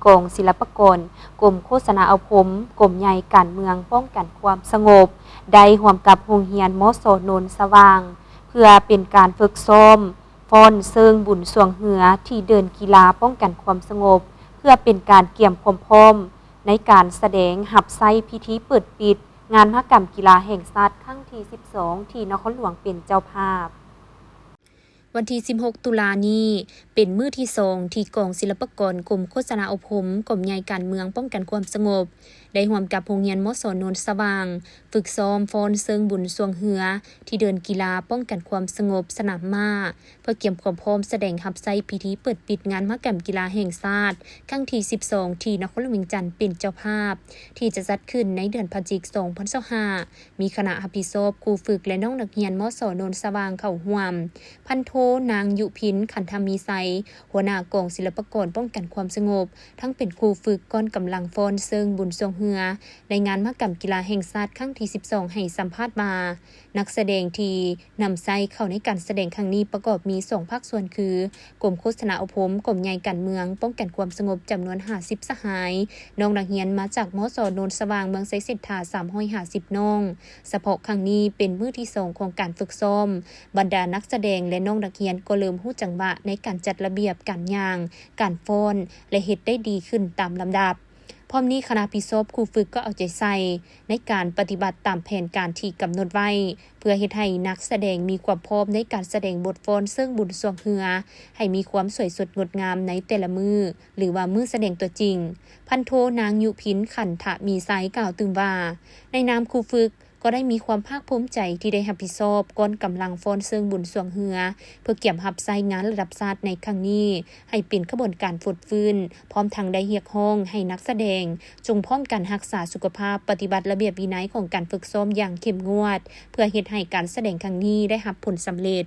ກອງສິລະປາກອນ, ກົມໂຄສະນາອົບຮົມ, ກົມໃຫຍ່ການເມືອງປ້ອງກັນຄວາມສະຫງົບ ໄດ້ຮ່ວມກັບໂຮງຮຽນ ມສ ໂນນສະຫວ່າງ ເພື່ອເປັນການຝຶກຊ້ອມຟ້ອນເຊີງບຸນຊ່ວງເຮືອ ທີ່ເດີ່ນກິລາປ້ອງກັນຄວາມສະຫງົບ ເພື່ອເປັນການກຽມຄວາມພ້ອມໃນການສະແດງຮັບໃຊ້ພິທີເປີດປິດງານມະຫະກຳກິລາແຫ່ງຊາດຄັ້ງທີສິບສອງ ທີ່ນະຄອນຫຼວງເປັນເຈົ້າພາບ. ວັນທີສິບຫົກ ຕຸລານີ້ ເປັນມື້ທີສອງ ທີ່ກອງສິລະປາກອນ ກົມໂຄສະນາອົບຮົມ, ກົມໃຫຍ່ການເມືອງປ້ອງກັນຄວາມສະຫງົບ ໄດ້ຮ່ວມກັບໂຮງຮຽນ ມສ ໂນນສະຫວ່າງ ຝຶກຊ້ອມຟ້ອນເຊີງບຸນຊ່ວງເຮືອ ທີ່ເດີ່ນກິລາປ້ອງກັນຄວາມສະຫງົບສະໜາມມ້າ ເພື່ອກຽມຄວາມພ້ອມສະແດງຮັບໃຊ້ພິທີເປີດປິດງານມະຫະກຳກິລາແຫ່ງຊາດຄັ້ງທີສິບສອງ ທີ່ນະຄອນຫຼວງວຽງຈັນເປັນເຈົ້າພາບ ທີ່ຈະຈັດຂຶ້ນໃນເດືອນພະຈິກ ສອງພັນຊາວຫ້າ ມີຄະນະຮັບຜິດຊອບ, ຄູຝຶກ ແລະ ນ້ອງນັກຮຽນ ມສ ໂນນສະຫວ່າງ ເຂົ້າຮ່ວມ. ພັນໂທ ນາງ ຍຸພິນ ຂັນທະມີໄຊ ຫົວໜ້າກອງສິລະປາກອນປ້ອງກັນຄວາມສະຫງົບ ທັງເປັນຄູຝຶກກ້ອນກຳລັງຟ້ອນເຊີງບຸນຊ່ວງເຮືອ ໃນງານມະຫະກຳກິລາແຫ່ງຊາດຄັ້ງທີສິບສອງ ໃຫ້ສຳພາດວ່າ ນັກສະແດງທີ່ນຳໃຊ້ເຂົ້າໃນການສະແດງຄັ້ງນີ້ປະກອບມີສອງພາກສ່ວນຄື ກົມໂຄສະນາອົບຮົມ, ກົມໃຫຍ່ການເມືອງປ້ອງກັນຄວາມສະຫງົບ ຈຳນວນຫ້າສິບສະຫາຍ, ນ້ອງນັກຮຽນມາຈາກ ມສ ໂນນສະຫວ່າງ ເມືອງໄຊເສດຖາ ສາມຮ້ອຍຫ້າສິບນ້ອງ. ສະເພາະຄັ້ງນີ້ເປັນມື້ທີສອງຂອງການຝຶກຊ້ອມ, ບັນດານັກສະແດງ ແລະ ນ້ອງນັກຮຽນກໍເລີ່ມຮູ້ຈັງຫວະໃນການຈັດລະບຽບການຍ່າງ, ການຟ້ອນ ແລະ ເຮັດໄດ້ດີຂຶ້ນຕາມລຳດັບ. ພ້ອມນີ້ຄະນະຮັບຜິດຊອບຄູຝຶກກໍເອົາໃຈໃສ່ໃນການປະຕິບັດຕາມແຜນການທີ່ກຳນົດໄວ້ ເພື່ອເຮັດໃຫ້ນັກສະແດງມີຄວາມພ້ອມໃນການສະແດງບົດຟ້ອນເຊີງບຸນຊ່ວງເຮືອ ໃຫ້ມີຄວາມສວຍສົດງົດງາມໃນແຕ່ລະມື້ ຫຼືວ່າມື້ສະແດງຕົວຈິງ. ພັນໂທ ນາງ ຍຸພິນ ຂັນທະມີໄຊ ກ່າວຕື່ມວ່າ ໃນນາມຄູຝຶກ ກໍໄດ້ມີຄວາມພາກພູມໃຈທີ່ໄດ້ຮັບຜິດຊອບກ້ອນກຳລັງຟ້ອນເຊີງບຸນຊ່ວງເຮືອ ເພື່ອກຽມຮັບໃຊ້ງານລະດັບຊາດໃນຄັ້ງນີ້ ໃຫ້ເປັນຂະບວນການຟົດຟື້ນ, ພ້ອມທັງໄດ້ຮຽກຮ້ອງໃຫ້ນັກສະແດງຈົ່ງພ້ອມກັນຮັກສາສຸຂະພາບ, ປະຕິບັດລະບຽບວິໄນຂອງການຝຶກຊ້ອມຢ່າງເຂັ້ມງວດ ເພື່ອເຮັດໃຫ້ການສະແດງຄັ້ງນີ້ໄດ້ຮັບຜົນສຳເລັດ.